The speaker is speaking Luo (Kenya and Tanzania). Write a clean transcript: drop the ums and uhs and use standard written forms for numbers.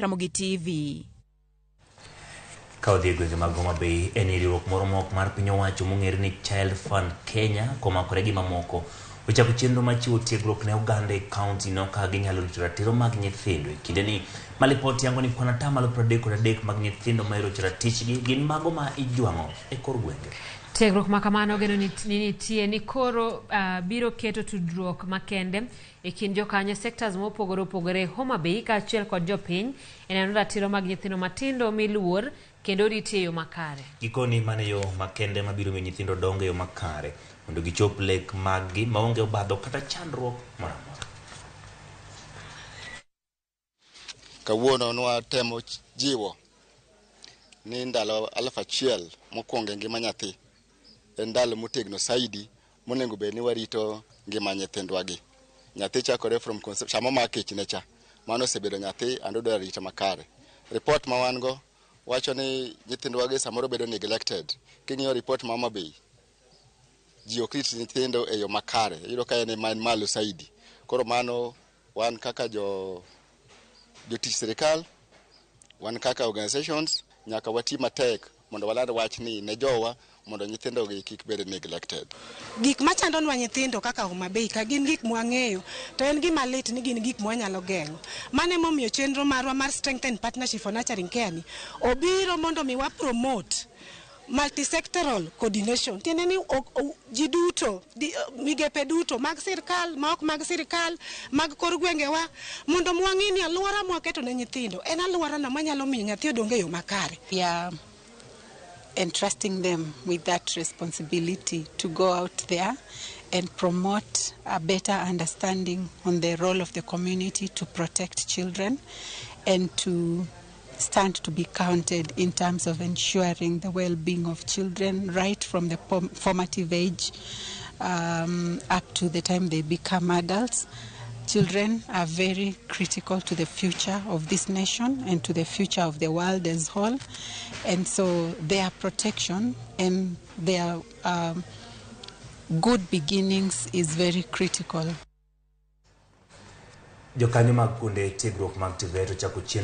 Ramogi TV. Ka odhi e gwenge mag Homa Bay, en riwruok moro ma ok mar piny owacho mong'ere ni Child Fund Kenya komakore gi mamoko ochako chenro mar chiwo tiegruok ne oganda e kaunti no ka ginyalo rito ratiro mag nyithindo. E kindeni ma lipot yango ni kwan 33% mag nyithindo ma irocho ratichgi gin mago ma ijwang'o e kor gwenge. Tiegruok ma kamano geno ni nitie ni koro biro keto tudruok makende e kind jokanyo sectors mopogore opogore e Homa Bay kaachiel kod jopiny e neno ratiro mag nyithindo matindo miluor kendo oriti e yo makare. Gikoni mano e yo makende mabiro miyo nyithindo dongo e yo makare mondo gichop lek maggi maonge obadho kata chandruok moro amora. Kawuono nwatemo jiwo ni ndalo 1000 mokwongo e ngima nyathi en ndalo motegno saidi monego bed ni warito ngima nyithindwa gi. Nyathi chakore from sama omako ichne cha, mano osebedo nyathi and odwaro arita makare. Report ma wan go wacho ni nyithindwa gi samoro bedo neglected. King'iyo report ma Homa Bay, ji ok rit nyithindo e yo makare, iyudo ka en ema en malo saidi. Koro mano wan kaka jo jotich sirikal, wan kaka organizations, nyaka wati matek mondo waland wachni ne jowa mondo nyithindo gi kik bed neglected. Gik machandonwa nyithindo kaka Homa Bay ka gin gik mwang'eyo to en gima lit ni gin gik mwanyalo geng'o. Mano emomiyo chenro marwa mar Strengthen Partnership for Nurturing Care ni obiro mondo mi wa promote multisectoral coordination. Tiende ni ji duto, migepe duto mag sirkal, ma ok mag sirkal, mag kor gwengewa, mondo mwang'i ni alwora mwaketo ne nyithindo en alwora no manyalo miyo nyathi odong e yo makare. We are entrusting them with that responsibility to go out there and promote a better understanding on the role of the community to protect children and to stand to be counted in terms of ensuring the well-being of children right from the formative age up to the time they become adults. Children are very critical to the future of this nation and to the future of the world as whole. And so their protection and their good beginnings is very critical. Jokanyo mag kuonde tiegruok mag TVET ochako chenro.